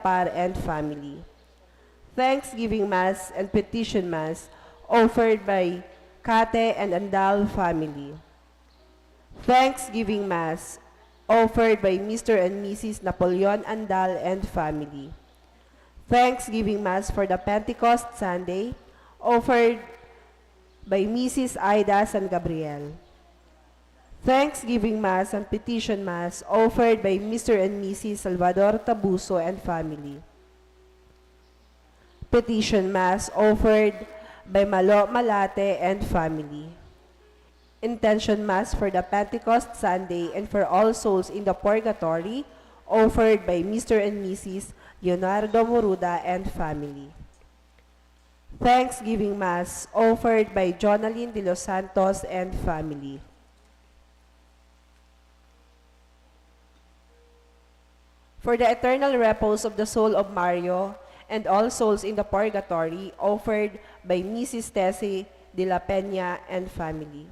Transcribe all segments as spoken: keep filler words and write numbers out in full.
Par and family. Thanksgiving Mass and Petition Mass offered by Cate and Andal family. Thanksgiving Mass offered by Mister and Missus Napoleon Andal and family. Thanksgiving Mass for the Pentecost Sunday offered by Missus Aida San Gabriel. Thanksgiving Mass and Petition Mass offered by Mister and Missus Salvador Tabuso and family. Petition Mass offered by Malo Malate and family. Intention Mass for the Pentecost Sunday and for all souls in the purgatory offered by Mister and Missus Leonardo Moruda and family. Thanksgiving Mass offered by Jonalyn De Los Santos and family. For the eternal repose of the soul of Mario and all souls in the purgatory, offered by Missus Tessie de la Peña and family.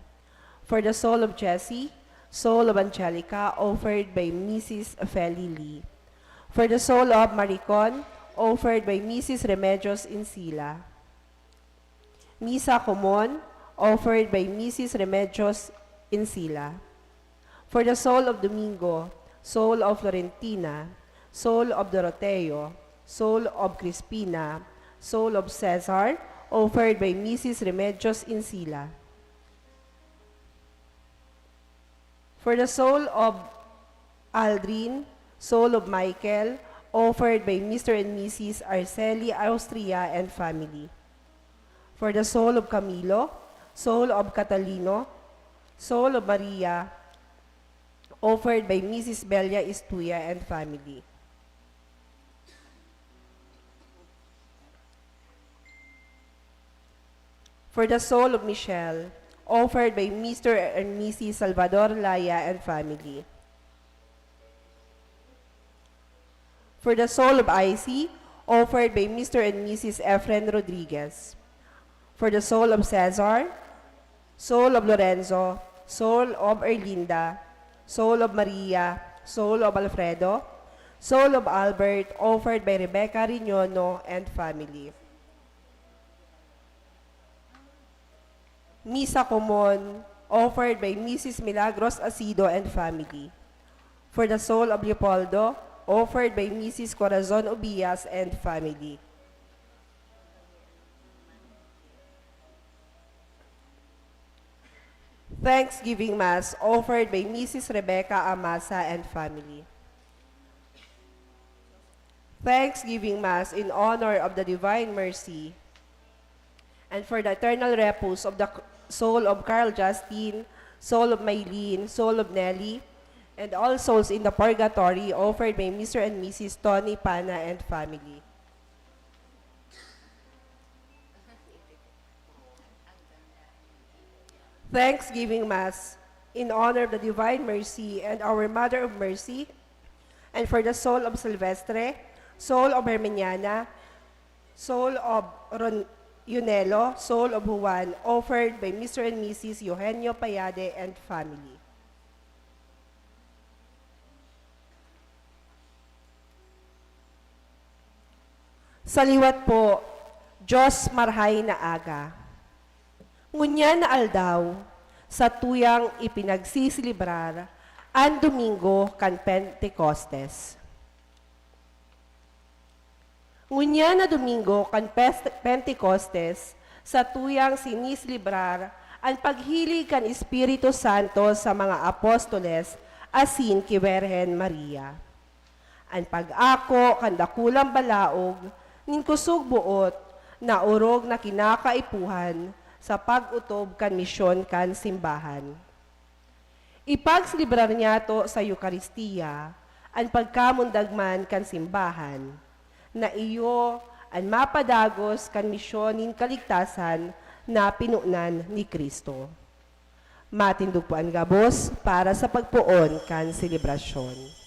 For the soul of Jessie, soul of Angelica, offered by Missus Feli Lee. For the soul of Maricon, offered by Missus Remedios Insila. Misa Common, offered by Missus Remedios Insila. For the soul of Domingo, soul of Florentina, soul of Doroteo, soul of Crispina, soul of Cesar, offered by Missus Remedios Insila. For the soul of Aldrin, soul of Michael, offered by Mister and Missus Arceli Austria and family. For the soul of Camilo, soul of Catalino, soul of Maria, offered by Missus Belia Istuya and family. For the soul of Michelle, offered by Mister and Missus Salvador Laya and family. For the soul of Icy, offered by Mister and Missus Efren Rodriguez. For the soul of Cesar, soul of Lorenzo, soul of Erlinda, soul of Maria, soul of Alfredo, soul of Albert, offered by Rebecca Riñono and family. Misa Common, offered by Missus Milagros Asido and family. For the soul of Leopoldo, offered by Missus Corazon Obias and family. Thanksgiving Mass offered by Missus Rebecca Amasa and family. Thanksgiving Mass in honor of the Divine Mercy and for the eternal repose of the soul of Carl Justin, soul of Maylene, soul of Nelly, and all souls in the purgatory offered by Mister and Missus Tony Pana and family. Thanksgiving Mass in honor of the Divine Mercy and our Mother of Mercy, and for the soul of Silvestre, soul of Herminiana, soul of Ron Yunelo, soul of Juan, offered by Mister and Missus Eugenio Payade and family. Sa liwat po, Diyos marhay na aga. Ngunyan na aldaw, sa tuyang ipinagsiselebrar an Domingo kan Pentecostes. Ngunyan na Domingo kan Pest-, Pentecostes, sa tuyang siniselebrar an paghilig kan Espiritu Santo sa mga apostoles asin ki Birhen Maria. An pag-ako kan dakulang balaog nin kusog boot na orog na kinakaipuhan sa pag-otob kan misyon kan simbahan. Ipagselebrar niyato sa Eukaristia an pagkamundag man kan simbahan, na iyo an mapadagos kan misyon nin kaligtasan na pinunan ni Cristo. Matindog po an gabos para sa pagpoon kan selebrasyon.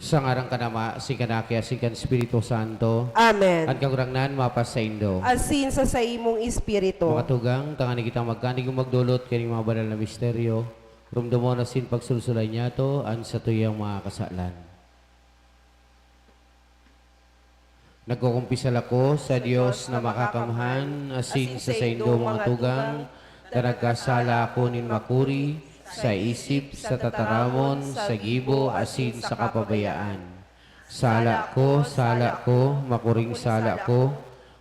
Sa ngaran kan Ama, asin kan Aki, asin kan Espiritu Santo. Amen. An Kagurangnan mapasaindo. Asin sa saimong espiritu. Mga tugang, tangani kitang magkanig o magdolot kaning mga banal na misteryo. Rumdomon asin pagsulsulay niyato an satuyang mga kasalan. Nagkukumpisal ako sa Dios na makakamhan, asin sa saindo mga tugang, na nagkasala ako nin makuri, sa isip, sa tataramon, sa gibo, asin sa kapabayaan. Sala ko, sala ko, makuring sala ko,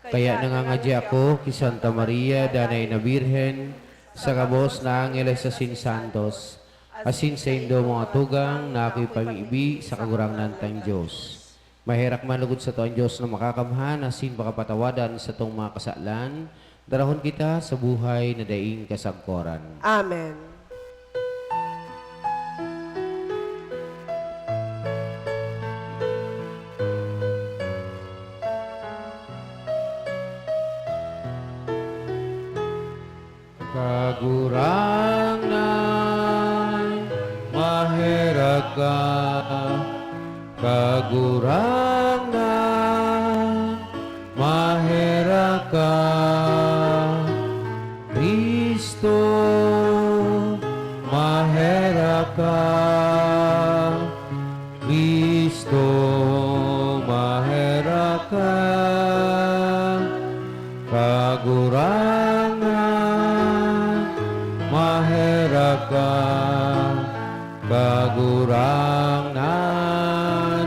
kaya nangangadya ako ki Santa Maria, Danay na Birhen, sa gabos na angeles asin santos, asin saindo mga tugang na ako'y pamibi sa Kagurangnan tang Dios. Maherak man lugod sato an Dios na makakamhan asin pakapatawadan satong mga kasalan, darahon kita sa buhay na daing kasagkoran. Amen. Kagurangnan, maherak ka. Kagurangnan, maherak ka. Cristo, maherak ka. Cristo, maherak ka. Kagurangnan, maherak ka. Kagurangnan,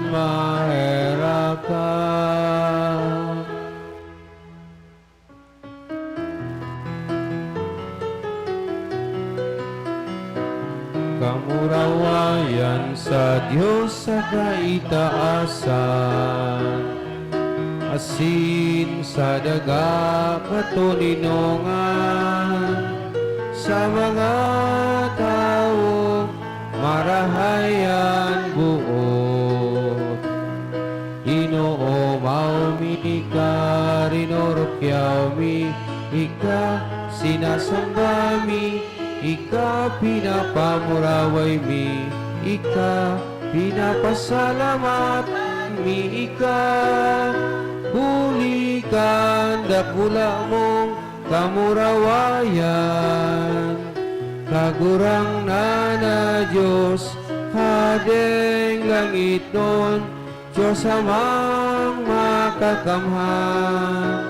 maherak ka. Kamurawayan sa Dios sa kaitaasan, asin sa daga katoninongan, sa mga tawo marahay an boot. Ginoo, mayo mi ika, rinorokyaw mi ika, sinasamba mi ika, pinapamuraway mi ika, pinapasalamatan mi ika, huli kan dakula mong kamurawayan. Kagurangnan na Dios, Hading langitnon, Dios Amang makakamhan,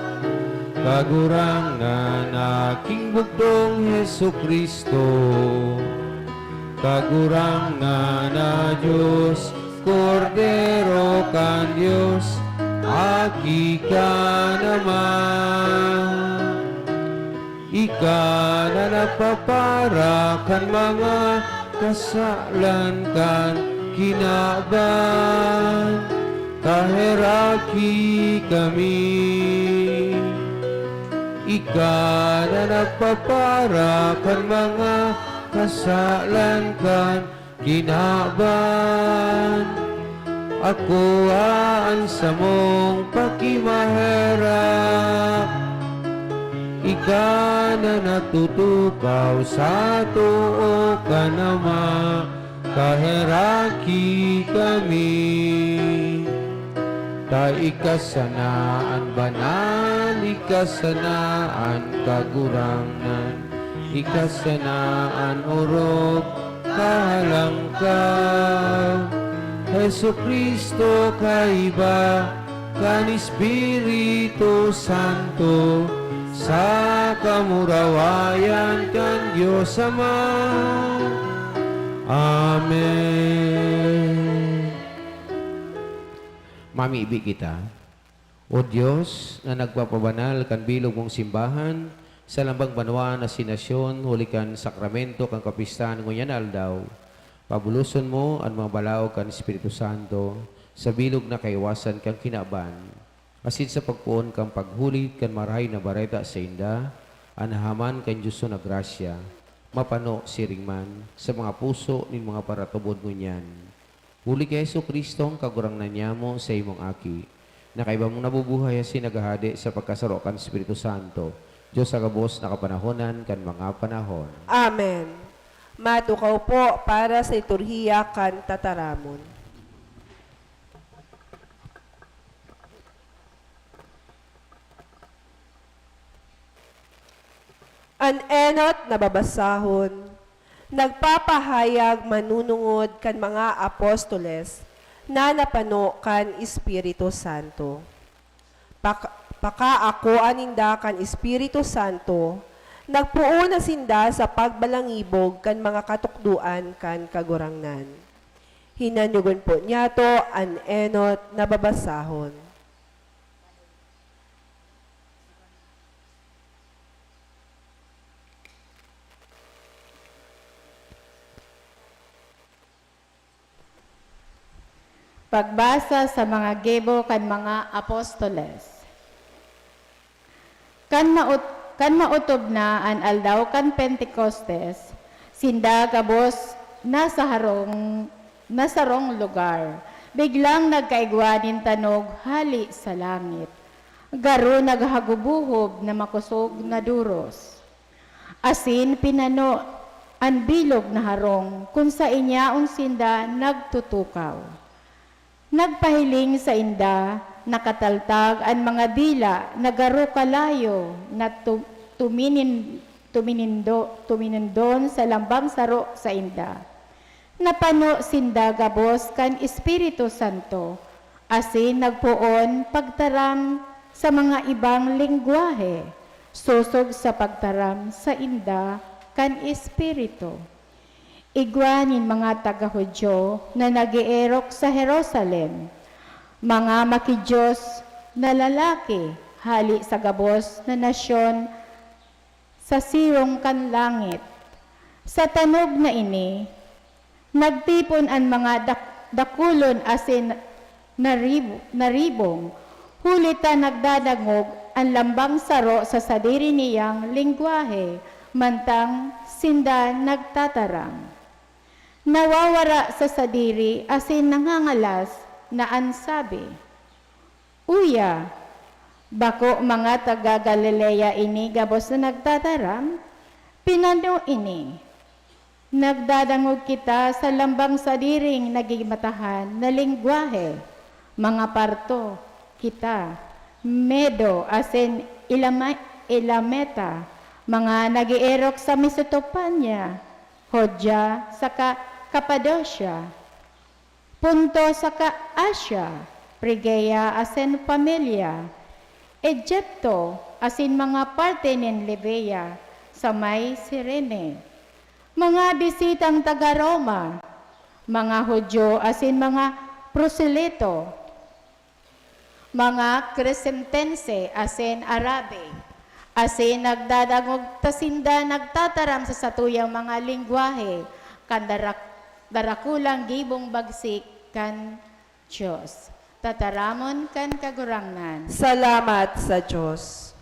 Kagurangnan na Aking bugtong Jesu-Cristo, Kagurangnan na Dios, Kordero kan Dios, Aki ka naman. Ika na nagpapara kan mga kasalan kan kinaban, kaheraki kami. Ika na nagpapara kan mga kasalan kan kinaban, akoa an samong pakimaherak. Ika na natutukaw sa too kan Ama, kaheraki kami. Ta ika sana an banal, ika sana an kagurangnan, ika sana an orog, kahalang ka, Jesu-Cristo, kaiba kan Espiritu Santo, sa kamurawayan kan Dios Ama. Amen. Mamibi kita. O Dios, na nagpapabanal kan bilog mong simbahan sa lambang banwaan asin nasyon huli kan sakramento kan kapistahan ngunyan aldaw, pabuloson mo an mga balaog kan Espiritu Santo sa bilog na kaiwasan kan kinaban, asin sa pagpoon kan paghulid kan Marahay na Bareta sainda, an hahaman kan Dios na grasya, mapano siring man sa mga puso nin mga paratubod ngunyan. Huli ki Jesu-Cristo, an Kagurangnan nyamo, sa imong Aki, na kaiba mong nabubuhay asin naghahade sa pagkasaro kan Espiritu Santo, Dios sa gabos na kapanahonan kan mga panahon. Amen. Matukaw po para sa liturhiya kan tataramon. An enot na babasahon, nagpapahayag manunungod kan mga apostoles na napano kan Espiritu Santo. Pak-, pakaakoa ninda kan Espiritu Santo, nagpoon na sinda sa pagbalangibog kan mga katukdoan kan Kagurangnan. Hinanyogon po niyato an enot na babasahon. Pagbasa sa mga gibo kan mga apostoles. Kan maot-, kan maotob na an aldaw kan Pentecostes, sinda gabos nasa harong, na sarong lugar. Biglang nagkaigwa nin tanog hale sa langit. Garo naghagubohob na makosog na doros. Asin pinano an bilog na harong kun saen yaon sinda nagtutukaw. Nagpahiling sainda, nakataltag an mga dila na garo kalayo na tu-, tuminin-, tuminindo-, tuminindon sa lambang saro sainda. Napano sinda gabos kan Espiritu Santo, asin nagpoon pagtaram sa mga ibang lengwahe, sosog sa pagtaram sainda kan Espiritu. Igwa nin mga taga-Judio na nag-eerok sa Jerusalem, mga maki-Dios na lalaki hale sa gabos na nasyon sa sirong kan langit. Sa tanog na ini, nagtipon an mga dak-, dakulon asin narib-, naribong, huli ta nagdadangog an lambang saro sa sadiri niyang lengwahe, mantang sinda nagtataram. Nawawara sa sadiri asin nangangalas na an sabi, "Uya, bako mga taga Galilea ini gabos na nagtataram? Pinano ini? Nagdadangog kita sa lambang sadiring nagimatahan na lengwahe, mga Parto kita, Medo asin Elama-, Elamita, mga nag-eerok sa Mesopotamia, Judea saka Capadocia, Ponto saka Asia, Frigia asin Pamfilia, Egipto asin mga parte nin Libya sa may Cirene, mga bisitang taga Roma, mga Judio asin mga proselyto, mga Crescentense asin Arabe, asin nagdadangog ta sinda nagtataram sa satuyang mga lengwahe kan darak-, darakulang gibong bagsik kan Dios. Tataramon kan Kagurangnan. Salamat sa Dios.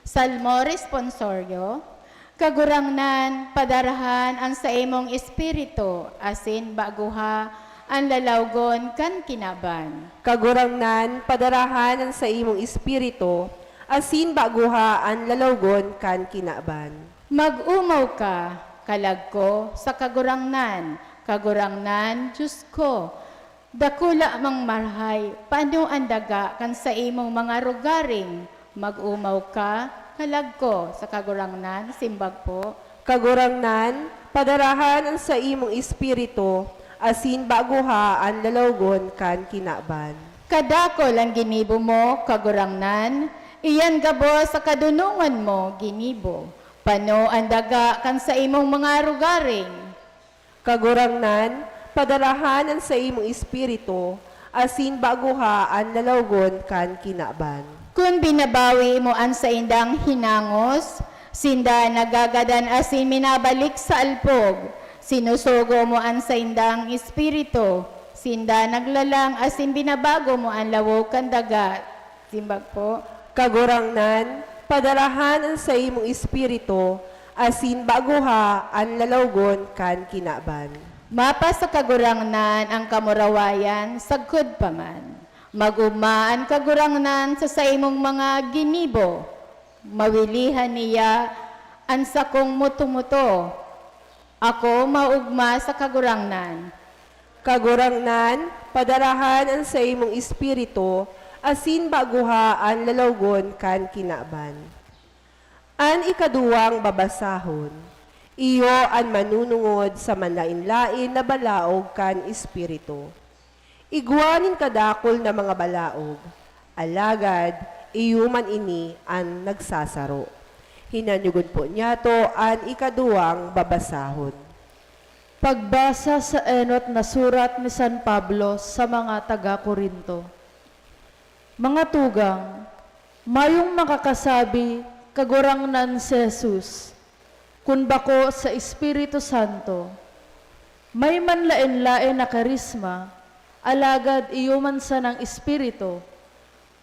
Salmo Responsorio. Kagurangnan, padarahan an saimong Espiritu, asin baguha an lalawgon kan kinaban. Kagurangnan, padarahan an saimong Espiritu, asin baguha an lalawgon kan kinaban. Mag-omaw ka, kalag ko, sa Kagurangnan, Kagurangnan, Dios ko, dakula mang marahay, paano an daga kan saimong mga rogaring? Mag-omaw ka, kalag ko, sa Kagurangnan, simbag po. Kagurangnan, padarahan an saimong Espiritu, asin baguha an lalawgon kan kinaban. Kadakul an ginibo mo, Kagurangnan, iyan gabos sa kadonongan mo ginibo. Paano an daga kan saimong mga rogaring? Kagurangnan, padarahan an saimong Espiritu, asin baguha an lalawgon kan kinaban. Kun binabawi mo an saindang hinangos, sinda nagagadan asin minabalik sa alpog. Sinusugo mo an saindang espiritu, sinda naglalang asin binabago mo an lawog kan daga. Simbag po. Kagurangnan, padarahan an saimong Espiritu, asin baguha an lalawgon kan kinaban. Mapa sa Kagurangnan an kamurawayan sagkod pa man. Mag-ogma an Kagurangnan sa saimong mga ginibo. Mawilihan niya an sakong moto-moto. Ako maogma sa Kagurangnan. Kagurangnan, padarahan an saimong Espiritu, asin baguha an lalawgon kan kinaban. An ikaduwang babasahon, iyo an manunungod sa manlaen-laen na balaog kan Espiritu. Igwa nin kadakul na mga balaog, alagad iyo man ini an nagsasaro. Hinanyogon po niyato an ikaduwang babasahon. Pagbasa sa enot na surat ni San Pablo sa mga taga Corinto. Mga tugang, mayong makakasabi, "Kagurangnan si Jesus," kun bako sa Espiritu Santo. May manlaen-laen na karisma, alagad iyo man sanang Espiritu.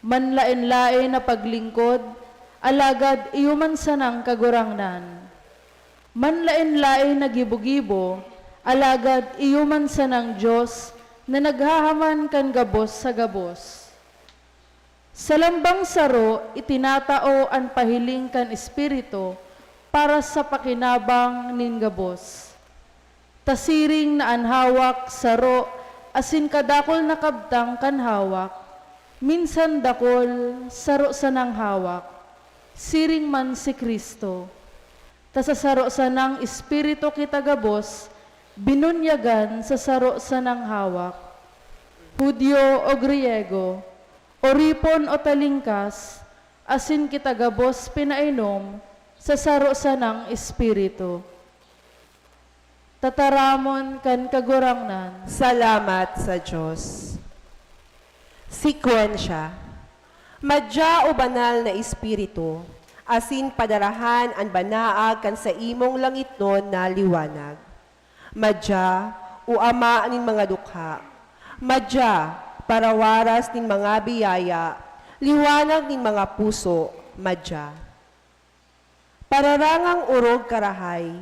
Manlaen-laen na paglingkod, alagad iyo man sanang Kagurangnan. Manlaen-laen na gibo-gibo, alagad iyo man sanang Dios na naghahaman kan gabos sa gabos. Sa lambang saro itinatao an pahiling kan Espiritu para sa pakinabang nin gabos. Ta siring na an hawak saro asin kadakul na kabtang kan hawak, minsan dakul, saro sanang hawak, siring man si Cristo. Ta sa saro sanang Espiritu kita gabos binunyagan sa saro sanang hawak, Judio o Griyego, oripon o talingkas, asin kita gabos pinainom sa saro sanang Espiritu. Tataramon kan Kagurangnan. Salamat sa Dios. Sekwensya. Madya, o Banal na Espiritu, asin padarahan an banaag kan saimong langitnon na liwanag. Madya, o Ama nin mga dukha. Madya, parawaras nin mga biyaya, liwanag nin mga puso, madya. Pararangang orog karahay,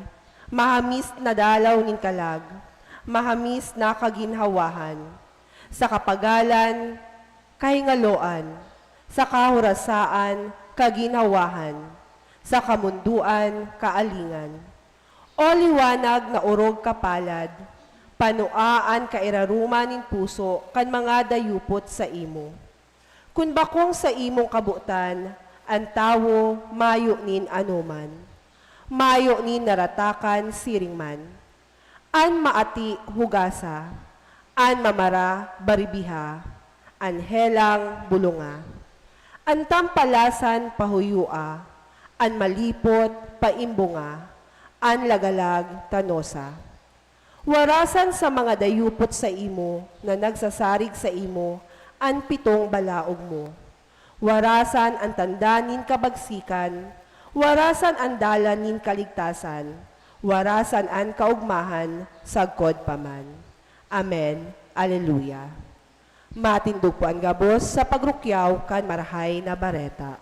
mahamis na dalaw nin kalag, mahamis na kaginhawahan, sa kapagalan, kahingaloan, sa kahorasaan, kaginhawahan, sa kamondoan, kaalingan. O liwanag na orog kapalad, panua an kairaroman nin puso kan mga dayupot saimo. Kun bakong saimong kabotan, an tawo mayo nin anoman. Mayo nin naratakan siring man. An maati, hugasa. An mamara, baribiha. An helang, bulonga. An tampalasan, pahuyua. An malipot, paimbonga. An lagalag, tanosa. Warasan sa mga dayupot saimo na nagsasarig saimo an pitong balaog mo. Warasan an tanda nin kabagsikan, warasan an dalan nin kaligtasan, warasan an kaogmahan sagkod pa man. Amen. Aleluya. Matindog po an gabos sa pagrukyaw kan Marahay na Bareta.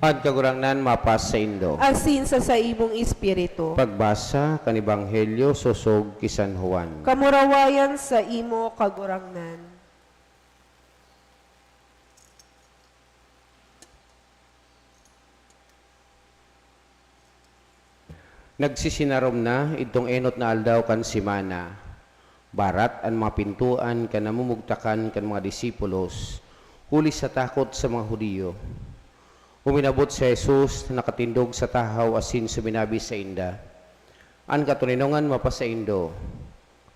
An Kagurangnan mapas saindo. Asin sa saimong espiritu. Pagbasa kan Ebanghelyo sosog ki San Juan. Kamurawayan saimo, Kagurangnan. Nagsisinarom na idtong enot na aldaw kan semana. Barat an mga pintoan kan namumugtakan kan mga disipulos, huli sa takot sa mga Judio. Uminabot si Jesus, nakatindog sa tahaw asin suminabi sainda, "An katoninongan mapasaindo."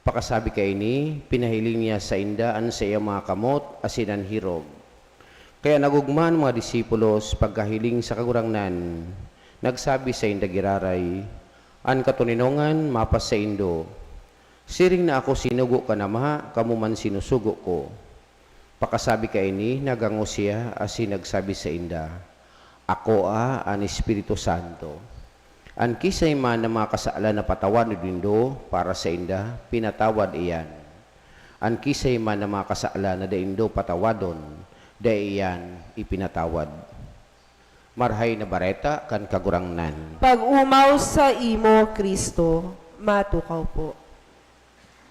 Pakasabi kaini, pinahiling niya sainda an saiyang mga kamot asin an hirog. Kaya nag-ogma an mga disipulos pagkahiling sa Kagurangnan. Nagsabi sainda giraray, "An katoninongan mapasaindo. Siring na ako sinugo kan Ama, kamo man sinusugo ko." Pakasabi kaini, naghangos siya asin nagsabi sainda, "Akoa an Espiritu Santo. An kisay man na mga kasalan na patawadon nindo para sainda, pinatawad iyan. An kisay man na mga kasalan na dai nindo patawadon, dai iyan ipinatawad." Marahay na Bareta kan Kagurangnan. Pag-omaw saimo, Cristo. Matukaw po.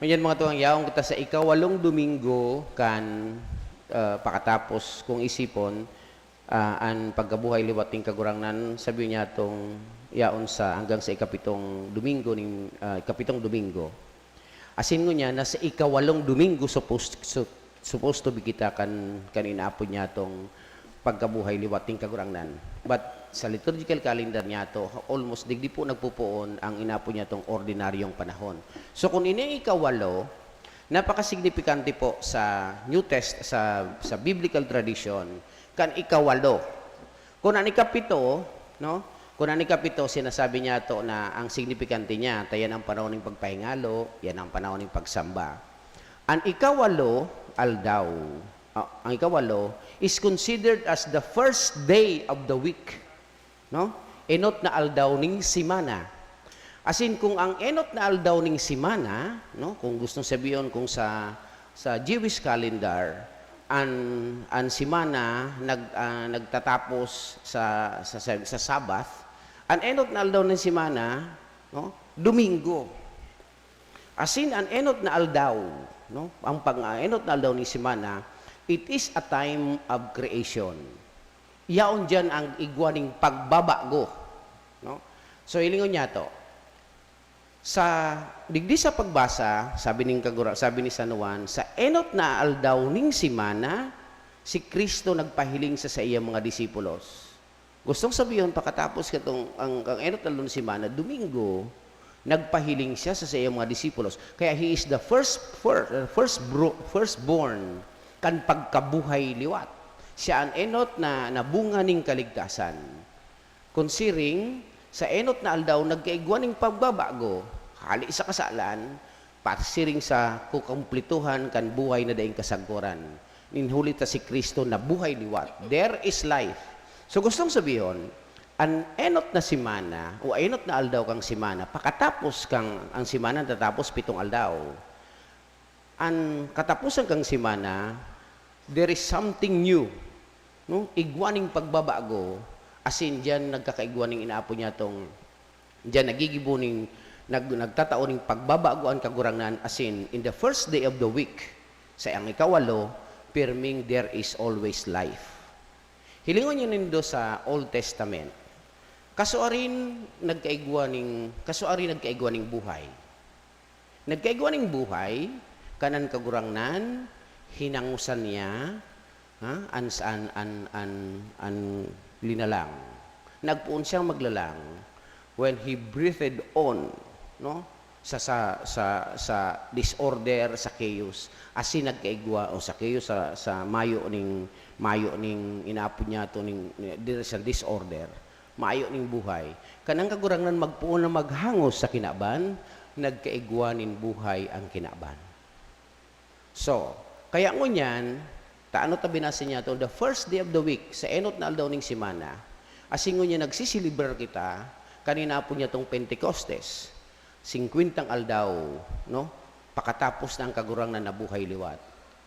Ngunyan, mga tugang, yaon kita sa ikawalong Domingo kan, ah, pakatapos, kung isipon, ah, an pagkabuhay liwat nin Kagurangnan, sabi niya tong yaon sa, hanggang sa ikapitong Domingo nin, ah, ikapitong Domingo. Asin ngunyan, nasa ikawalong Domingo, supposed, su-, supposed to be kita kan, kan inaapod niya tong pagkabuhay liwat nin Kagurangnan. But sa liturgical calendar niya to, almost digdi po nagpupoon ang inaapod niya tong ordinaryong panahon. So, kung ini ang ikawalo, napakasignifikante po sa New Test-, sa, sa biblical tradition, kan ikawalo. Kung an ikapito, no? Kung an ikapito, sinasabi niya to na ang signifikante niya, ta yan ang panahon nin pagpahingalo, yan ang panahon nin pagsamba. An ikawalo aldaw, ah, ang ikawalo is considered as the first day of the week, no? Enot na aldaw ning semana. Asin kung ang enot na aldaw ning semana, no, kung gustong sabihon, kung sa, sa Jewish calendar, an, an semana nag-, ah, nagtatapos sa, sa, sa, sa Sabbath, an enot na aldaw ning semana, no, Domingo. Asin an enot na aldaw, no, ang pang-, ah, enot na aldaw ning semana, it is a time of creation. Yaon diyan ang igwa ning pagbabago, no? So, hilingon niya to. Sa, digdi sa pagbasa, sabi ning kagura-, sabi ni San Juan, sa enot na aldaw ning semana, si Cristo nagpahiling sa saiyang mga disipulos. Gustong sabihon, pakatapos katong, ang, ang enot na aldaw ning semana, Domingo, nagpahiling siya sa saiyang mga disipulos. Kaya he is the first, fir-, uh, first bro-, firstborn kan pagkabuhay liwat. Siya an enot na, na bunga ning kaligtasan. Kun siring, sa enot na aldaw nagkaigwa ning pagbabago, hale sa kasalan, pasiring sa kukumplituhan kan buhay na daing kasagkoran. Nin huli ta si Cristo nabuhay liwat. There is life. So, gustong sabihon, an enot na semana o enot na aldaw kan semana, pakatapos kan, ang semana natatapos pitong aldaw. An kataposan kan semana, there is something new, no? Igwa ning pagbabago, asin diyan nagkakaigwa ning inaapod niya tong, diyan nagigibo ning, nag-, nagtatao ning pagbabago an Kagurangnan, asin in the first day of the week, sa ang ikawalo, pirming there is always life. Hilingon niyo nindo sa Old Testament, kasuarin nagkaigwa ning, kasuarin nagkaigwa ning buhay. Nagkaigwa ning buhay, kan an Kagurangnan, hinangosan niya, ha, an, an, an, an, an linalang. Nagpoon siyang maglalang when he breathed on, no? Sa, sa, sa, sa disorder, sa chaos. Asin nagkaigwa, o sa chaos, sa, sa mayo ning, mayo ning inaapod niya to ning, diri sa disorder. Mayo ning buhay. Kan ang Kagurangnan magpoon na maghangos sa kinaban, nagkaigwa nin buhay ang kinaban. So, kaya ngunyan, ta ano ta binasa niya to, the first day of the week, sa enot na aldaw ning semana, asin ngunyan nagsiselebrar kita, kan inaapod niya tong Pentecostes, singkwentang aldaw, no? Pakatapos na ang Kagurangnan nabuhay liwat.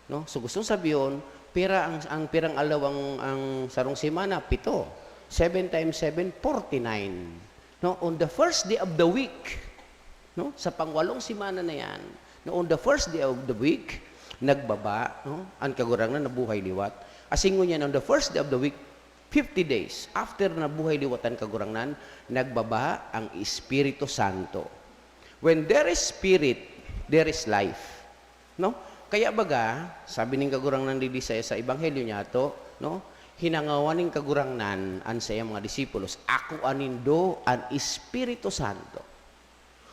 No? So, gustong sabihon, pira ang, ang pirang aldaw ang, ang sarong semana? Pito. Seven times seven, forty-nine. No? On the first day of the week, no? Sa pangwalong semana na yan, no? On the first day of the week, nagbaba, no? Ang Kagurangnan nabuhay liwat. Asin ngunyan, on the first day of the week, fifty days after nabuhay liwat an Kagurangnan, nagbaba ang Espiritu Santo. When there is Spirit, there is life. No? Kaya baga, sabi ning Kagurangnan digdi sa, sa Ebanghelyo niya to, no? hinangawan nin Kagurangnan an saiyang mga disipulos, "Akoa nindo an Espiritu Santo."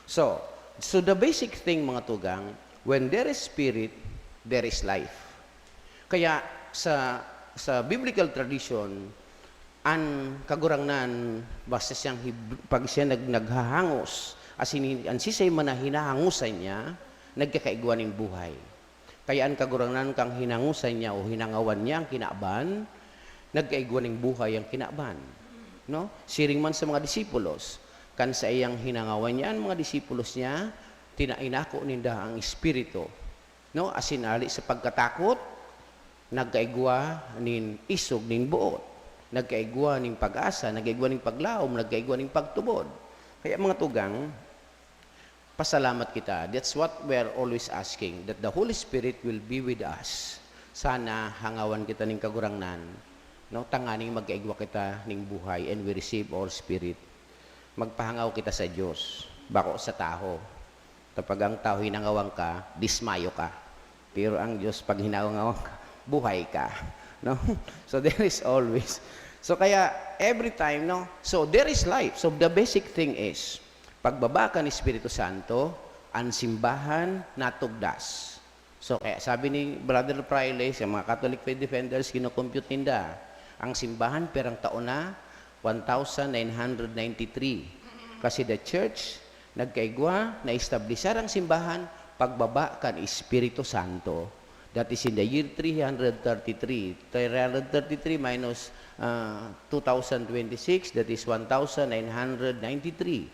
So, so the basic thing, mga tugang, when there is spirit, there is life. Kaya sa, sa biblical tradition, an Kagurangnan, basta siyang Heb-, pag siya nag-, naghahangos, asin hin-, an siisay man na hinahangosan niya, nagkakaigwa nin buhay. Kaya an Kagurangnan kan hinangosan niya o hinangawan niya an kinaban, nagkaigwa nin buhay an kinaban, no? Siring man sa mga disipulos, kan saiyang hinangawan niya an mga disipulos niya, tina-, inako ninda an Espiritu, no? Asin hali sa pagkatakot, nagkaigwa nin isog nin boot, nagkaigwa nin pag-asa, nagkaigwa nin paglaom, nagkaigwa nin pagtubod. Kaya, mga tugang, pasalamat kita. That's what we are always asking, that the Holy Spirit will be with us. Sana hangawan kita nin Kagurangnan, no? Tanganing magkaigwa kita nin buhay and we receive all spirit. Magpahangaw kita sa Dios, bako sa tawo. Kapag ang tawo hinangawan ka, dismayo ka. Pero ang Dios, pag hinangawan ka, buhay ka. No? So, there is always. So, kaya, every time, no? So, there is life. So, the basic thing is, pagbaba kan Espiritu Santo, an simbahan natugdas. So, kaya sabi ni Brother Fraile, sa mga Catholic Faith Defenders, kinocompute ninda, ang simbahan, pirang taon na? One thousand nine hundred ninety-three. Kasi the church, nagkaigwa, naestablisar ang simbahan, pagbaba kan Espiritu Santo. That is in the year three hundred thirty-three. Three hundred thirty-three minus, ah, two thousand twenty-six, that is one thousand nine hundred ninety-three.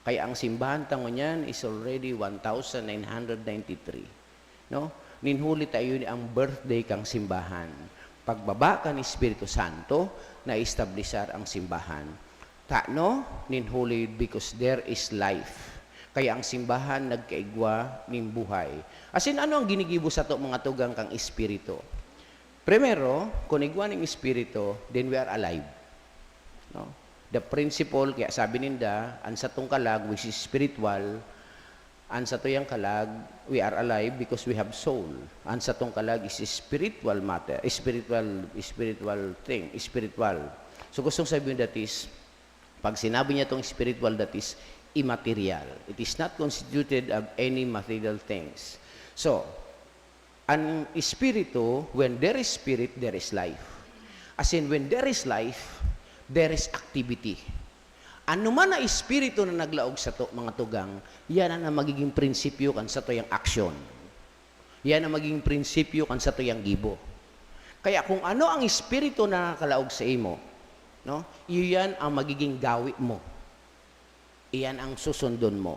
Kaya ang simbahan ta ngunyan is already one thousand nine hundred ninety-three. No? Nin huli ta iyo ni ang birthday kan simbahan. Pagbaba kan Espiritu Santo, naestablisar ang simbahan. Tano? Nin huli, because there is life. Kaya ang simbahan nagkaigwa nin buhay. Asin ano ang ginigibo sato, mga tugang, kan Espiritu? Primero, kun igwa nin Espiritu, then we are alive. No? The principle, kaya sabi ninda, an satong kalag, which is spiritual, an satuyang kalag, we are alive because we have soul. An satong kalag is spiritual matter, spiritual, spiritual thing, spiritual. So, gustong sabihin, that is, pag sinabi niya tong spiritual, that is immaterial. It is not constituted of any material things. So, an Espiritu, when there is spirit, there is life. As in, when there is life, there is activity. Ano man na espiritu na naglaog sato, mga tugang, yan ang magiging prinsipyo kan satuyang aksyon. Yan ang magiging prinsipyo kan satuyang gibo. Kaya kung ano ang espiritu na nakalaog sa imo, no? Iyo yan ang magiging gawi mo. Iyan ang susundon mo.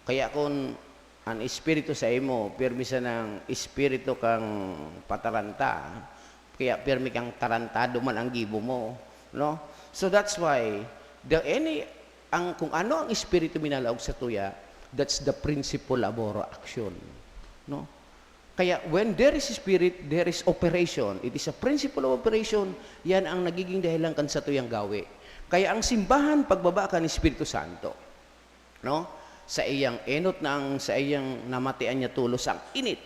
Kaya kun an espiritu sa imo, pirmi sanang espiritu kang pataranta, kaya pirmi kang tarantado man ang gibo mo, no? So that's why, the any, ang, kung ano ang espiritu minalaog satuya, that's the principle of our action, no? Kaya, when there is spirit, there is operation. It is a principle of operation. Yan ang nagiging dahilan kan satuyang gawi. Kaya ang simbahan, pagbaba kan Espiritu Santo, no? Sa iyang enot na ang, sa iyang namatian niya tolos ang init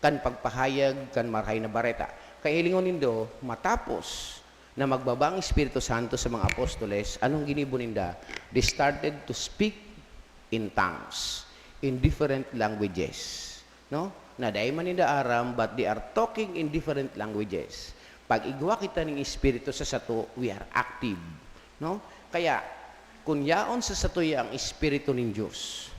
kan pagpahayag kan Marahay na Bareta. Kaya hilingon nindo, matapos na magbaba ang Espiritu Santo sa mga apostoles, anong ginibo ninda? They started to speak in tongues, in different languages, no? Na dai man ninda aram, but they are talking in different languages. Pag igwa kita ning Espiritu sa sato, we are active, no? Kaya, kun yaon sa satuya ang Espiritu nin Dios,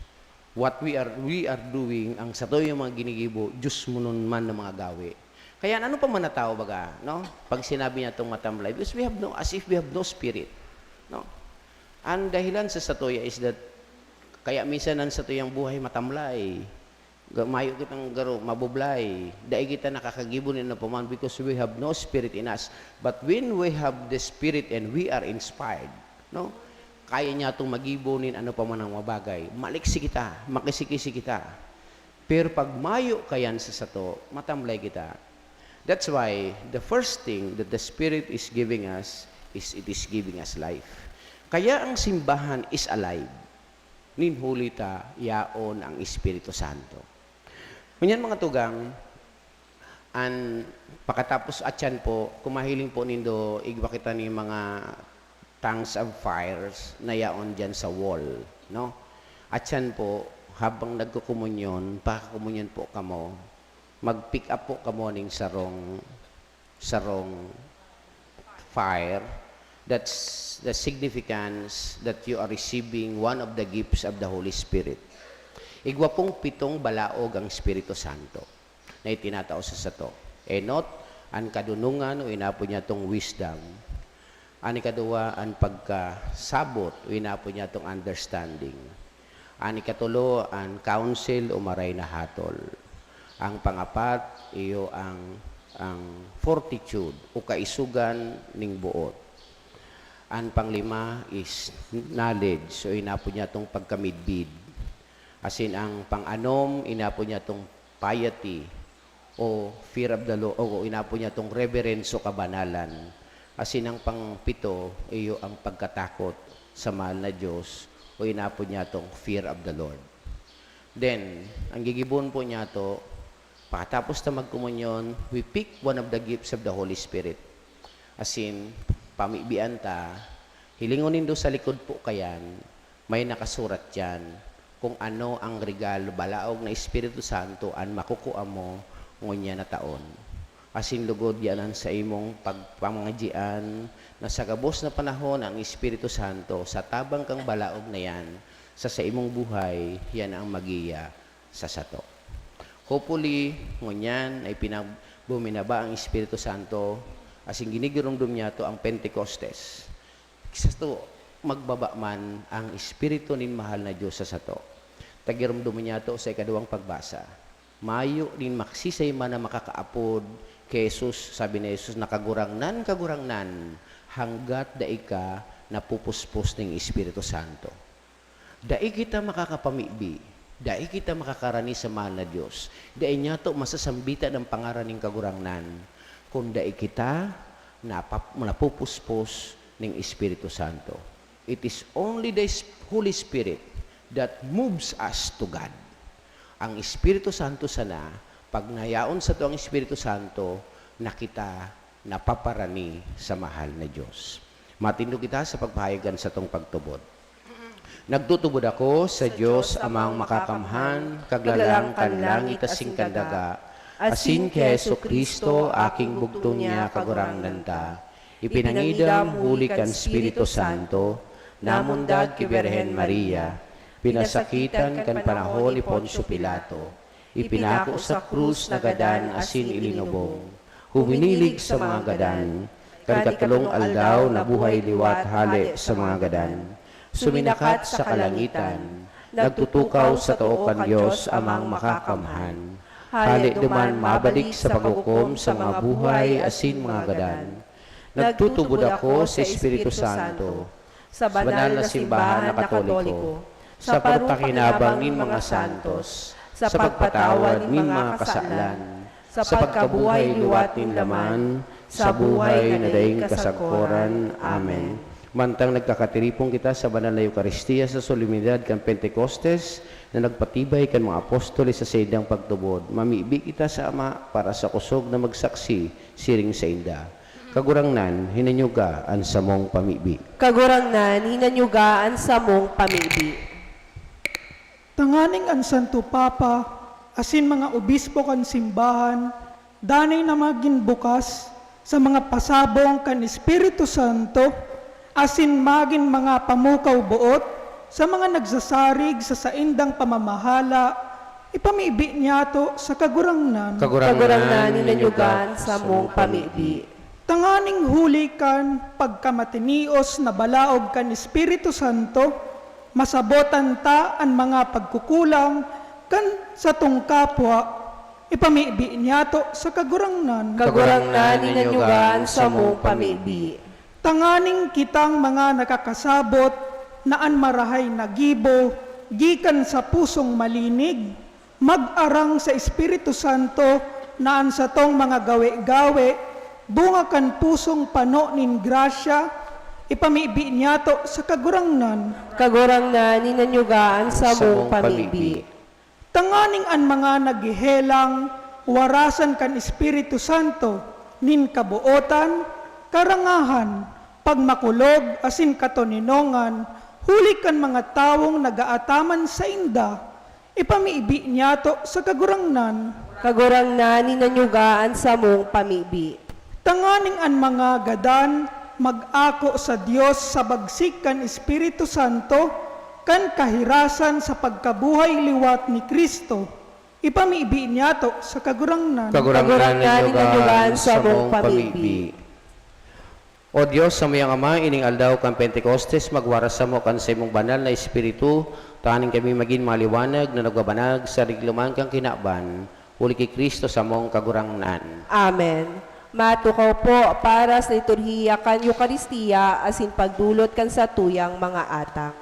what we are, we are doing, ang satuyang mga ginigibo, diosmonon man na mga gawi. Kaya ano pa man na tao, baga, no? Pag sinabi niya tong matamlay, because we have no, as if we have no spirit, no? Ang dahilan sa satuya is that, kaya minsan ang satuyang buhay matamlay. Ga-, mayo kitang garo, mabublay. Dai kita nakakagibo nin ano pa man because we have no spirit in us. But when we have the Spirit and we are inspired, no? Kaya niya itong magibo nin ano pa man ang mga bagay. Maliksi kita, makisi-kisi kita. Pero pag mayo kayan sa sato, matamlay kita. That's why the first thing that the Spirit is giving us is it is giving us life. Kaya ang simbahan is alive. Nin huli ta yaon ang Espiritu Santo. Ngunyan, mga tugang, An pakatapos atyan po, kung mahiling po nindo, igwa kita nin mga tongues of fires na yaon diyan sa wall, no? Atyan po, habang nagkokomunyon, pakakomunyon po kamo, mag-pick up po kamo ning sarong, sarong fire. That's the significance that you are receiving one of the gifts of the Holy Spirit. Igwa pong pitong balaog ang Espiritu Santo na itinatao sa sato. Enot, an kadunongan o inapod niyatong wisdom. An ikaduwa, an pagkasabot o inapod niyatong understanding. An ikatulo, an counsel o maray na hatol. Ang pangapat, iyo ang, ang fortitude o kaisogan ning boot. An panglima is knowledge, so inapod niyatong pagkamidbid. Asin ang pang-anom, inapod niyatong piety o fear of the Lord, o inapod niyatong reverence o kabanalan. Asin ang pangpito, iyo ang pagkatakot sa mahal na Diyos, o inapod niyatong fear of the Lord. Then, ang gigibohon po niyato, pakatapos ta magkomunyon, we pick one of the gifts of the Holy Spirit. Asin, pamibian ta, hilingon nindo sa likod po kayan, may nakasurat diyan kung ano ang regalo, balaog na Espiritu Santo an makukua mo ngunyan na taon. Asin lugod, yan an saimong pagpamangadyian na sa gabos na panahon ang Espiritu Santo, sa tabang kang balaog na yan, sa saimong buhay, yan ang magiya sa sato. Hopefully, ngunyan ay pinag-, buminaba ang Espiritu Santo, asin ginigiromdom niyato ang Pentecostes. Sato, magbaba man ang Espiritu nin mahal na Diyos sa sato. Tagiromdom niyato sa ikaduwang pagbasa. Mayo nin maksisay man na makakaapod ki Jesus, sabi ni Jesus, na, "Kagurangnan, Kagurangnan," hanggat dai ka napupuspos ning Espiritu Santo. Dai kita makakapamibi, dai kita makakarani sa mahal na Diyos, dai niyato masasambitan an pangaran nin Kagurangnan, kun dai kita napap-, napupuspos ning Espiritu Santo. It is only the Holy Spirit that moves us to God. Ang Espiritu Santo sana, pag nayaon sato ang Espiritu Santo, na kita napaparani sa mahal na Diyos. Matindog kita sa pagpahayag kan satong pagtubod. Nagtutubod ako sa Diyos Amang Makakamhan, Kaglalang kan langit asin kan daga, asin ki Jesu-Cristo, aking bugtong niya, Kagurangnan ta. Ipinangidam huli kan Espiritu Santo, namundag ki Birhen Maria, pinasakitan kan panahon ni Poncio Pilato, ipinako sa krus, nagadan asin ilinubong. Huminilig sa mga gadan. Kan ikatolong aldaw, nabuhay liwat hale sa mga gadan. Suminakat sa kalangitan. Nagtutukaw sa too kan Dios Amang Makakamhan. Hale duman mabalik sa paghukom sa mga buhay asin mga gadan. Nagtutubod ako sa Espiritu Santo, sa banal na simbahan na Katoliko, sa pagpakinabang nin mga santos, sa pagpatawad nin mga kasalan, sa pagkabuhay liwat nin laman, sa buhay na daing kasagkoran. Amen. Mantang nagkakatiripon kita sa banal na Eukaristia sa solemnidad kan Pentecostes na nagpatibay kan mga apostoles sa saindang pagtubod, mamibi kita sa Ama para sa kusog na magsaksi siring sainda. Kagurangnan, hinanyuga an samong pamibi. Kagurangnan, hinanyuga an samong pamibi. Tanganing an Santo Papa asin mga obispo kan simbahan danay na magin bukas sa mga pasabong kan Espiritu Santo asin magin mga pamukaw-boot sa mga nagsasarig sa saindang pamamahala, ipamibi niyato sa Kagurangnan. Kagurangnan, hinanyuga an samong pamibi. Tanganing huli kan pagkamatinios na balaog kan Espiritu Santo, masabotan ta an mga pagkukulang kan satong kapwa, ipamibi niyato sa Kagurangnan. Kagurangnan, hinanyuga an samong pamibi. Tanganing kitang mga nakakasabot na an marahay na gibo gikan sa pusong malinig, mag-arang sa Espiritu Santo na an satong mga gawe-gawe, bunga kan pusong pano nin grasya, ipamibi niyato sa Kagurangnan. Kagurangnan, hinanyuga an samong pamibi. Tanganing an mga naghehelang warasan kan Espiritu Santo, nin kabootan, karangahan, pagmakulog, asin katoninongan, huli kan mga tawong nag-aataman sainda, ipamibi niyato sa Kagurangnan. Kagurangnan, hinanyuga an samong pamibi. Tanganing an mga gadan mag-ako sa Dios sa bagsik kan Espiritu Santo, kan kahirasan sa pagkabuhay liwat ni Cristo. Ipamibi niyato sa Kagurangnan. Kagurangnan, Kagurangnan, hinanyuga an samong pamibi. O Dios, samuyang Ama, ining aldaw kan Pentecostes, magwaras samo kan saimong banal na Espiritu, tanganing kami magin maliwanag na nagbabanag sa rigluman kan kinaban, huli ki Cristo samong Kagurangnan. Amen. Matukaw po para sa liturhiya kan Eukaristia asin pagdulot kan satuyang mga atang.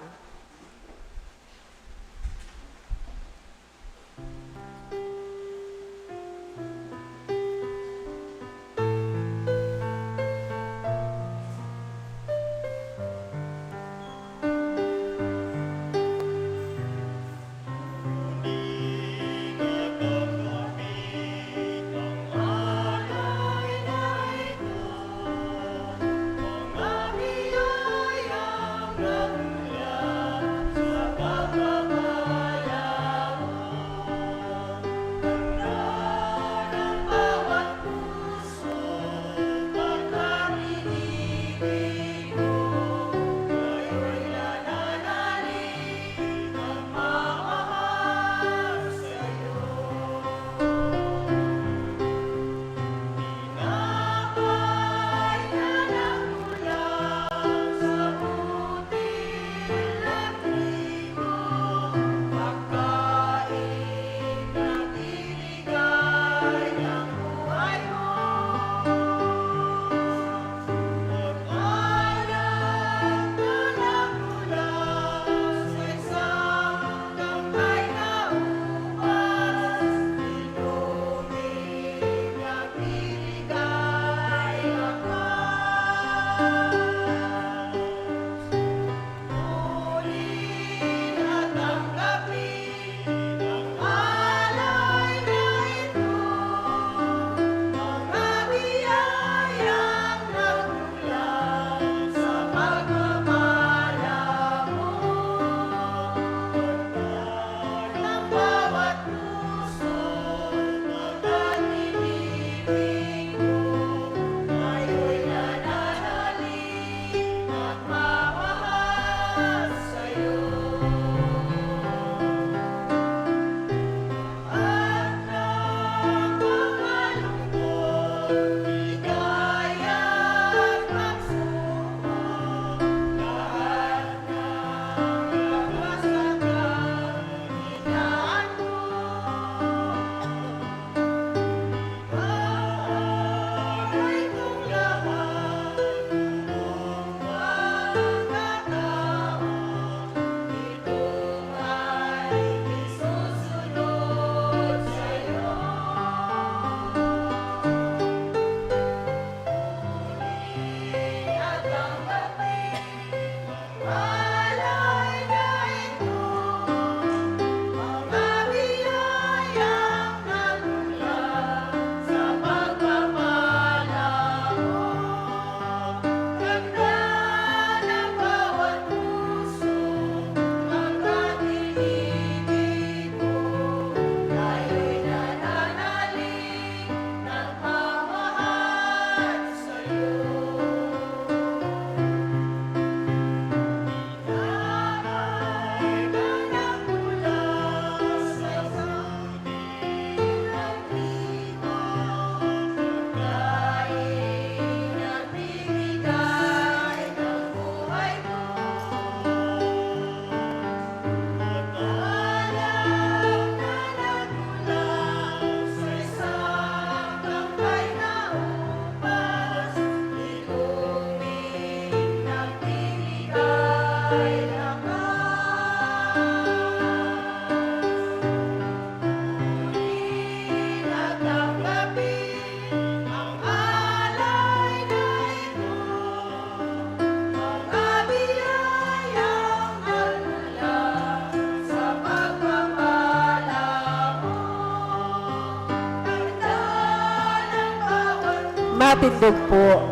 Matindog po.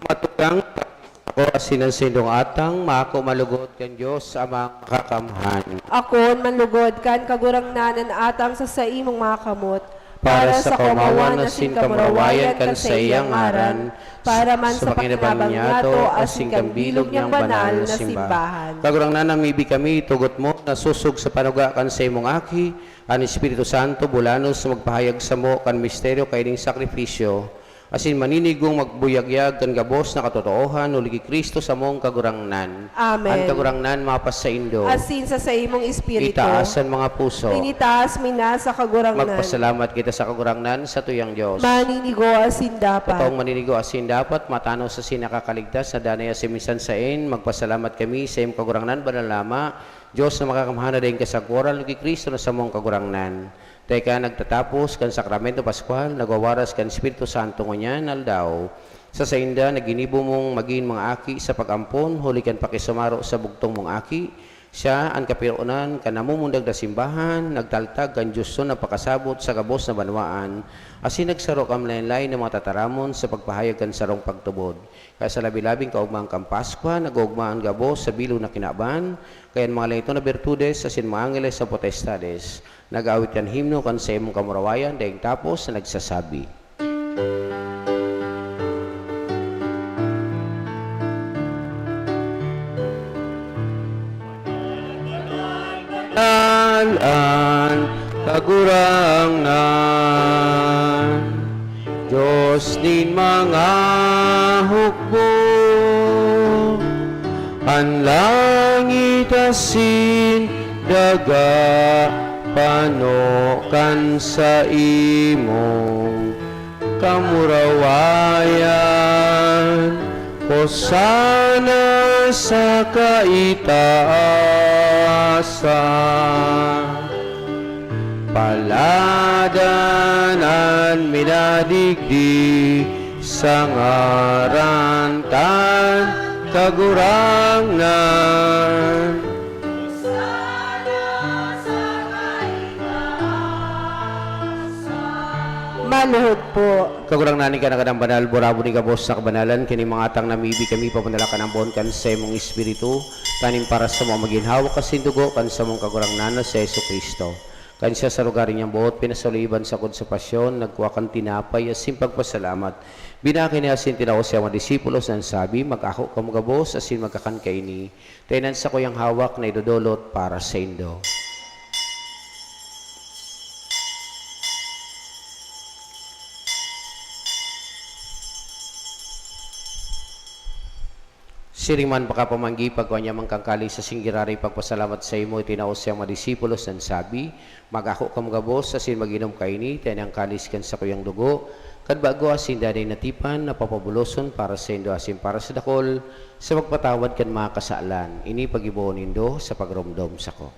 Matugang ako asin an saindong atang, maako malugod kan Dios Amang Makakamhan. Akoon manlugod kan Kagurangnan an atang sa saimong mga kamot, para sa kaomawan asin kamurawayan kan saiyang ngaran, para man sa pakinabang niyato asin kan bilog niyang banal na simbahan. Kagurangnan, namibi kami, tugot mo, nasosog sa panuga kan saimong Aki, an Espiritu Santo, bulanos na magpahayag samo kan misteryo kaining sakripisyo, asin maninigong magbuyagyag kan gabos na katotoohan, huli ki Cristo samong Kagurangnan. Amen. An Kagurangnan mapasaindo. Asin sa saimong espiritu. Itaas an mga puso. Initaas mi na sa Kagurangnan. Magpasalamat kita sa Kagurangnan, satuyang Dios. Maninigo asin dapat. Totoong maninigo asin dapat, matanos asin nakakaligtas na danay asin minsan saen, magpasalamat kami sa imong Kagurangnan, Banal na Ama, Dios na makakamhan na daing kasagkoran, ki Cristo na samong Kagurangnan. Dai ka nagtatapos kan Sakramento Pascual, nagwawaras kan Espiritu Santo ngunyan aldaw. Sa sainda na ginibo mong magin mga aki sa pag-ampon, huli kan pakisumaro sa bugtong mong aki, siya an kapiroonan kan namumundag na simbahan, nagtaltag kan Dios na pakasabot sa gabos na banwaan, asin nagsaro kan laen-laen na mga tataramon sa pagpahayag kan sarong pagtubod. Kaya sa labi-labing kaogmahan kan Paskwa, nag-oogma an gabos sa bilog na kinaban, kaya an mga lito na birtudes asin mga angeles sa potestades, nag-aawit kan himno kan saimong kamurawayan, daing tapos na nagsasabi, An Kagurangnan, Dios nin mga hukbo, an langit asin daga pano kan saimong kamurawayan. Hosana sa kaitaasan. Paladan an minadigdi sa ngaran kan Kagurangnan. Maluhod po. Kagurangnan, ika na kadang banal, burabon nin gabos na kabanalan, kini mga atang namibi kami, pamanalakan ang boon kan saimong Espiritu, taning para samo magin hawak asin dugo kan samong Kagurangnan na si Jesu-Cristo. Kan siya sa lugar niyang boot, pinasaliban sagkod sa pasyon, nagkua kan tinapay asin pagpasalamat, binaki niya asin tinao sa mga disipulos na nagsabi, "Mag-ako kamo gabos asin magkakan kaini, ta iyan an sakuyang hawak na idodolot para saindo." Siring man pakapamanggi, pagkua niya man kan kalis asin giraray pagpasalamat saimo, itinao sa iyang mga disipulos na nagsabi, "Mag-ako kamo gabos asin mag-inom kaini, ta ini an kalis kan sakuyang dugo, kan bago asin danay na tipan, na papabuloson para saindo asin para sa dakul, sa pagpatawad kan mga kasalan. Ini paggibohon nindo sa pagromdom sako."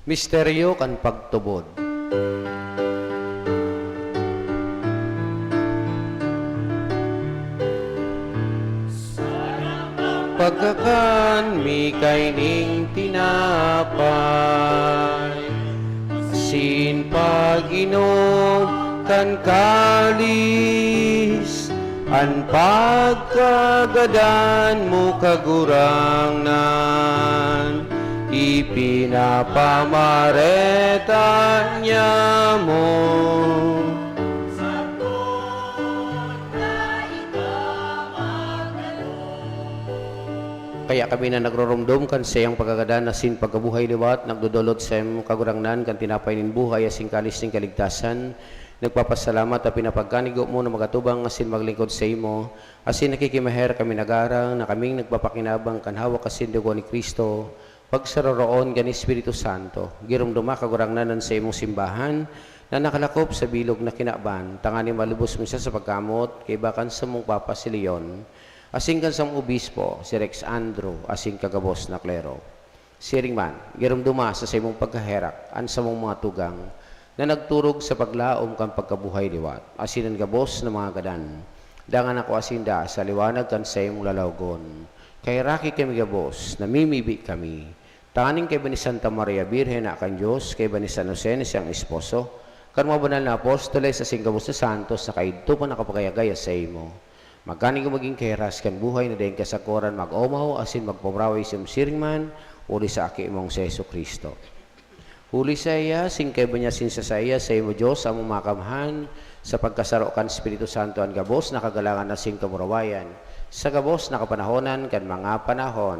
Misteryo kan pagtubod. Pagkakan mi kaining tinapay, asin pag-inom kan kalis, an pagkagadan mo, Kagurangnan, ipinapamareta niamo. Kaya kami na nagroromdom kan saiyang pagkagadan asin pagkabuhay liwat, nagdodolot saimo, Kagurangnan, kan tinapay nin buhay asin kalis nin kaligtasan, nagpapasalamat ta pinapagkanigo mo na magatubang asin maglingkod saimo, asin nakikimaher kami nagarang na kaming nagpapakinabang kan hawak asin dugo ni Cristo, pagsaroroon kan Espiritu Santo. Giromdoma, Kagurangnan, an saimong simbahan na nakalakop sa bilog na kinaban, tanganing malubos mo siya sa pagkamoot kaiba kan samong Papa si Leon. asin kan samong obispo, si Rex Andrew, asin kagabos na klero. Siring man, giromdoma sa saimong pagkaherak an samong mga tugang na nagturog sa paglaom kan pagkabuhay liwat, asin an gabos na mga gadan, dangan akoa sinda sa liwanag kan saimong lalawgon. Kaheraki kami gabos, namimibi kami, tanganing kaiba ni Santa Maria Birhen na kan Dios, kaiba ni San Jose na siyang esposo, kan mga banal na apostoles asin gabos na santos na kaidto pa nakapagayagaya saimo. Magkaning magin kahiras kan buhay na daing kasakoran, mag-omaw asin magpabraway sa siring man, huli sa Aki mong si Jesu-Cristo. Huli saiya, asin kaiba niya asin sa saiya, saimo Dios, Among Makamhan, sa pagkasaro kan Espiritu Santo, an gabos na kagalangan asin kamurawayan, sa gabos na kapanahonan kan mga panahon.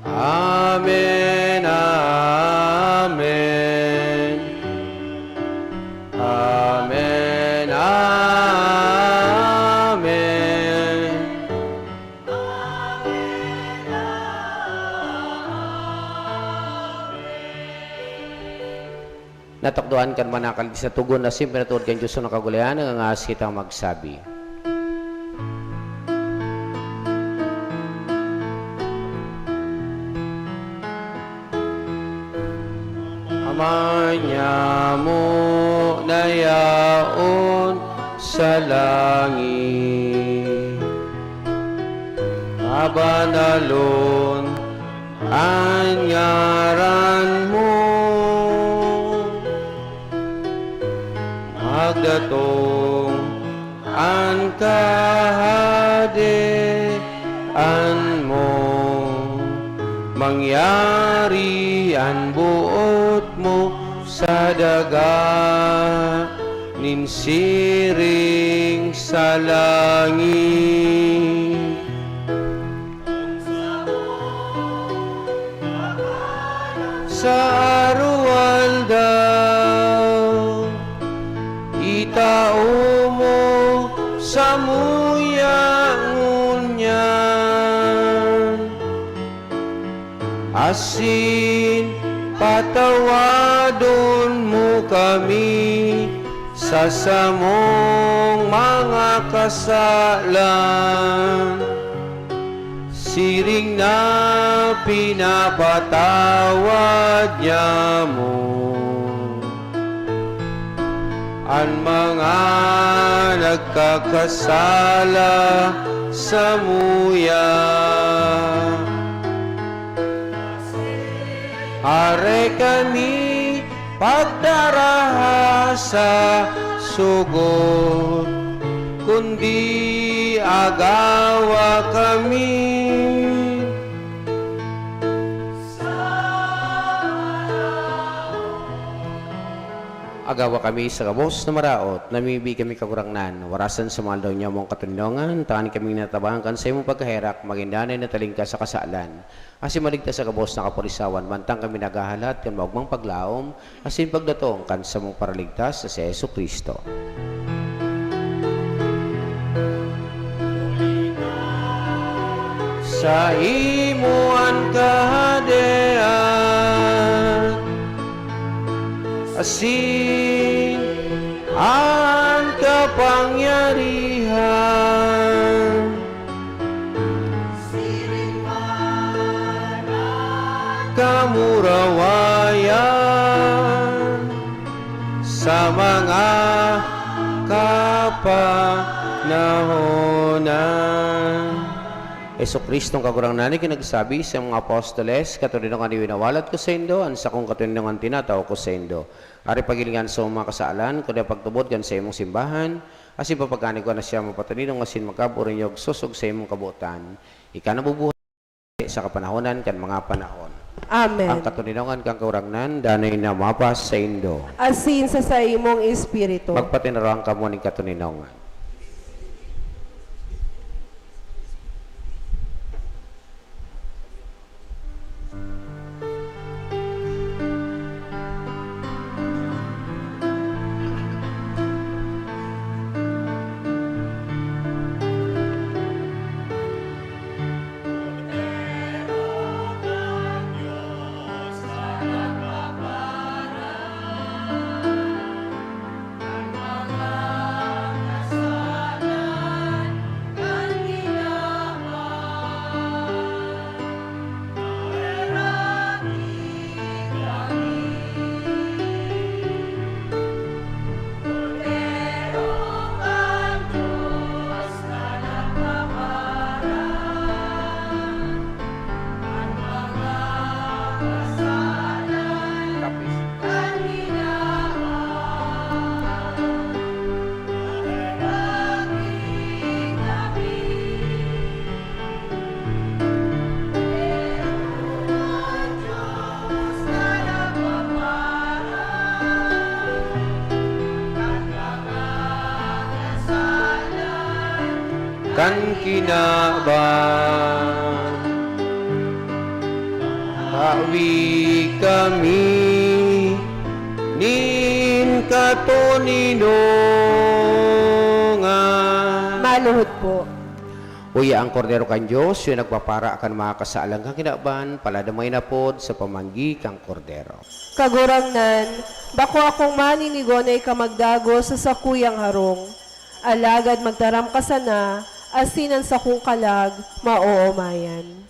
Amen, amen. Amen, amen. Natukdoan kan manakal sa togon na simple na tuod kan Dios na Kagulayan, nangangahas kitang magsabi. Ama niamo na yaon sa langit, mabanalon an ngaran mo, magdatong an Kahadean mo, mangyari an boot mo sa daga nin siring sa langit. Sa aroaldaw, itao mo samuya ngunyan, asin patawadon mo kami sa samong mga kasalan, siring na pinapatawad niamo an mga nagkakasala samuya. Hare kami pagdaraha sa sugot, kundi agawa kami. Agawa kami sa gabos na maraot, namimibi kami, Kagurangnan, warasan sa mga aldaw niamong katoninongan, tanganing kaming natabangan kan saimong pagkaherak, magin danay na talingkas sa kasalan, asin maligtas sa gabos na kaporisawan, mantang kami naghahalat kan maogmang paglaom asin pagdatong kan samong Paraligtas na si Jesu-Cristo. Saimo an Kahadean, asin an kapangyarihan, kamurawayan sa mga kapanahonan. Jesu-Cristong Kagurangnan, na nagsabi sa mga apostoles, "Katoninongan iyo winawalat ko saindo, an sakong katoninongan tinatao ko saindo." Ari, paghilinga an samong mga kasalan, kundi an pagtubod kan saimong simbahan, asin papagani ko na siya mapatoninong asin magkaburing sosog sa imong kabotan. Ika nabubuhay sa kapanahonan kan mga panahon. Amen. Ang katoninongan kan Kagurangnan, danay na mapasaindo. Asin sa saimong espiritu. Magpatinaroan kamo nin katoninongan. Kan kinaban, hawi kami nin katoninongan. Maluhod po. Uya an Kordero kan Dios, iyo nagpapara kan mga kasalan kan kinaban, paladamayon apod sa pamanggi kan Kordero. Kagurangnan, bako akong maninigo na ika magdagos sa sakuyang harong. Alagad magtaram ka sana, asin an sakong kalag maoomayan.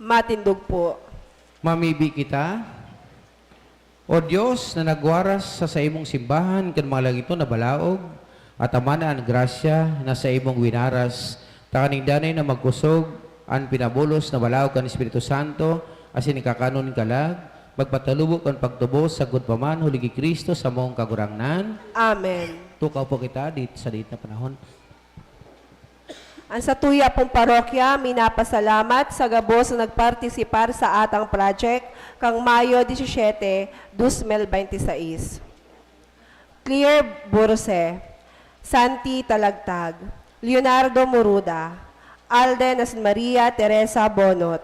Matindog po. Mamibi kita. O Dios, na nagwaras sa saimong simbahan kan mga langito na balaog, atamana an grasya na saimong winaras, tanganing danay na magkusog an pinabulos na balaog kan Espiritu Santo, asin ikakanon kalag, magpatalubo kan pagtubos sagkod pa man, huli ki Cristo, samong Kagurangnan. Amen. Tukaw po kita dit-, sa diit na panahon. An satuya pong parokya minapasalamat sa gabos na nagpartisipar sa atang project kan Mayo disisiete, dos mil benti sais. Claire Burse, Santi Talagtag, Leonardo Muruda, Alden Asin Maria Teresa Bonot,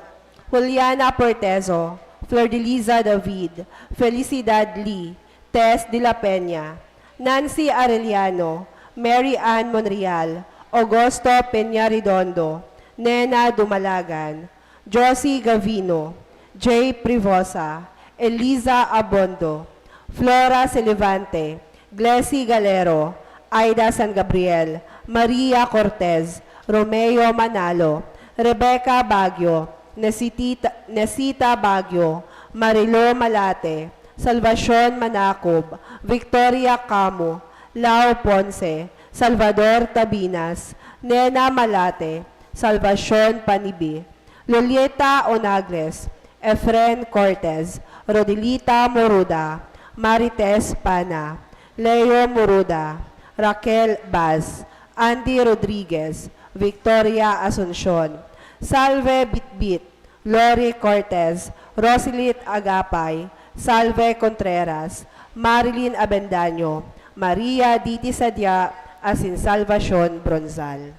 Juliana Portezo, Flordeliza David, Felicidad Lee, Tess de la Peña, Nancy Arellano, Mary Ann Monreal, Augusto Peña Redondo, Nena Dumalagan, Josie Gavino, Jay Privosa, Eliza Abondo, Flora Celivante, Glessy Galero, Aida San Gabriel, Maria Cortez, Romeo Manalo, Rebecca Baguio, Nesitita-, Nesita Baguio, Marilo Malate, Salvacion Manacob, Victoria Camo, Lau Ponce, Salvador Tabinas, Nena Malate, Salvacion Panibi, Lolita Onagles, Efren Cortez, Rodelita Moruda, Marites Pana, Leo Moruda, Raquel Baz, Andy Rodriguez, Victoria Asuncion, Salve Bitbit, Lori Cortez, Rosilit Agapay, Salve Contreras, Marilyn Avendaño, Maria Diti Sadia, asin Salvacion Bronzal.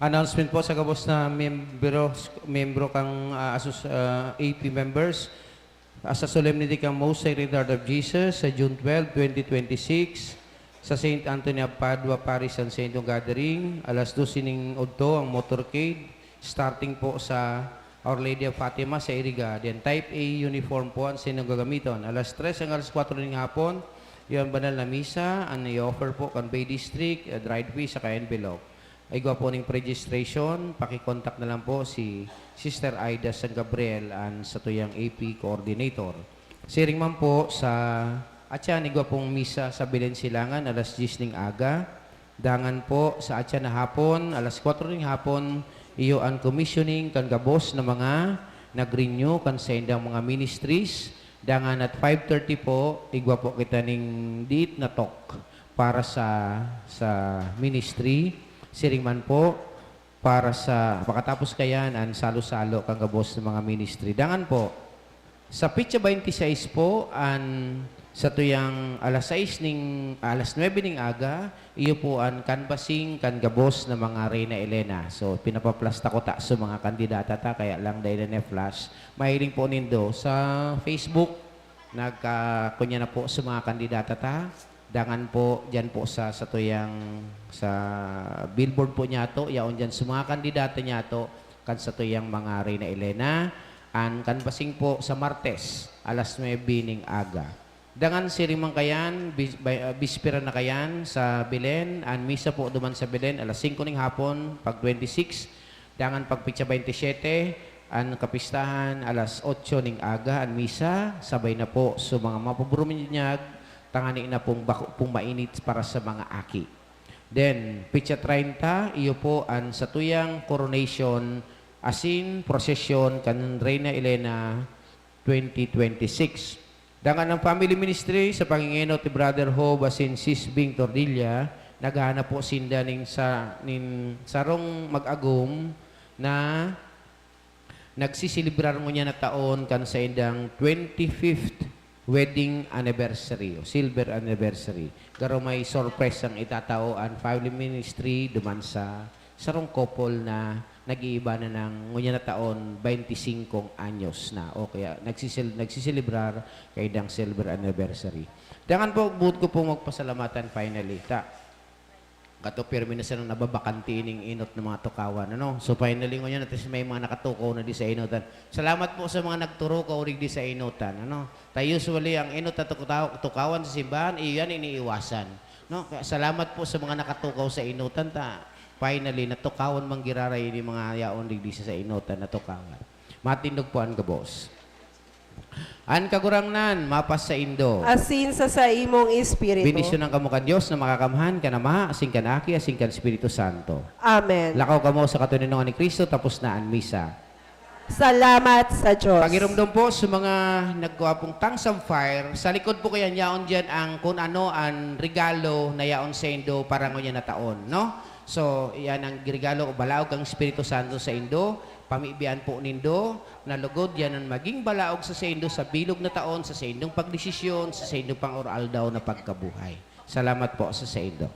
Announcement po sa gabos na membro, membro kang, ah, asos-, ah, A P members. Ah, sa solemnity kan Most Sacred Heart of Jesus sa June twelve, twenty twenty-six, sa Saint Anthony of Padua Parish San Jacinto Gathering, alas dose ning udto ang motorcade, starting po sa Our Lady of Fatima sa Iriga. Then type A uniform po ang sinong gagamiton. Alas tres hanggang alas kwatro ning hapon, iyo an banal na misa, an i-offer po kan Bay District, ah, dried fish, saka envelope. Igwa po ning registration, paki-contact na lang po si Sister Aida San Gabriel, an satuyang A P coordinator. Siring man po sa atyan, igwa pong misa sa Belen Silangan, alas diyes ning aga. Dangan po sa atyan na hapon, alas kwatro ning hapon, iyo an commissioning kan gabos na mga nag-renew kan saindang mga ministries. Dangan at five thirty po, igwa po kita ning diit na talk para sa, sa ministry. Siring man po, para sa, pakatapos kayan, an salo-salo kan gabos na mga ministry. Dangan po, sa petsa twenty-six po, an satuyang alas sais ning, alas nuebe ning aga, iyo po an canvassing kan gabos na mga Reyna Elena. So, pinapaplasta ko ta sa mga kandidata ta, kaya lang dai na flash. Mahiling po nindo sa Facebook, nagka-, kunya na po sa mga kandidata ta. Dangan po, diyan po sa satuyang, sa billboard po niyato, yaon diyan sa mga kandidata niyato, kan satuyang mga Reyna Elena, an canvassing po sa Martes, alas nuebe ning aga. Dangan siring man kayan, bis-, bay-, ah, bispera na kayan sa Belen, an misa po duman sa Belen, alas singko ning hapon, pag twenty-six, dangan pag petsa twenty-siyete, an kapistahan, alas otso ning aga, an misa, sabay na po sa mga mapaburuminyag, tangani na pong bako pong mainit para sa mga aki. Then, petsa treinta, iyo po an satuyang coronation asin prosesyon kan Reyna Elena twenty twenty-six. Dangan ang family ministry sa pangingenot ni Brother Job asin Sis Bing Tordilla, naghahanap po sinda nin sa, nin sarong mag-agom na nagsiselebrar ngunyan na taon kan saindang twenty-fifth wedding anniversary o silver anniversary. Garo may sorpresang itatao an family ministry duman sa sarong couple na nag-iiba na ng ngunyan na taon, baynti singkong anyos na. O kaya nagsisel-, nagsiselebrar kaindang silver anniversary. Dangan po, buot ko pong magpasalamatan finally. Ta, kato pirmi na sanang nababakante ining inot ng mga tukawan, ano? So, finally, ngunyan, at least may mga nakatukaw na di sa inutan. Salamat po sa mga nagturukaw digdi sa inutan, ano? Ta usually, ang inot na tukaw-, tukawan sa simbahan, iyan iniiwasan. No? Kaya salamat po sa mga nakatukaw sa inutan, ta finally, natukawan man giraray ini mga yaon digdi sa, sa inutan, natukawan. Matindog po an gabos. An Kagurangnan, mapasaindo. Asin sa saimong espiritu. Bendisyonan kamo kan Dios na Makakamhan, kan Ama, asin kan Aki, asin kan Espiritu Santo. Amen. Lakaw kamo sa katoninongan ni Cristo, tapos na an misa. Salamat sa Diyos. Pagiromdom po sa mga nagkuha pong tongues of fire, sa likod po kayan, yaon diyan ang kung ano an regalo na yaon saindo para ngunyan na taon, no? So, iyan ang regalo o balaog kan Espiritu Santo saindo. Pamibian po nindo na lugod yan an magin balaog sa saindo sa bilog na taon, sa saindong pagdesisyon, sa saindong pang-aroaldaw na pagkabuhay. Salamat po sa saindo.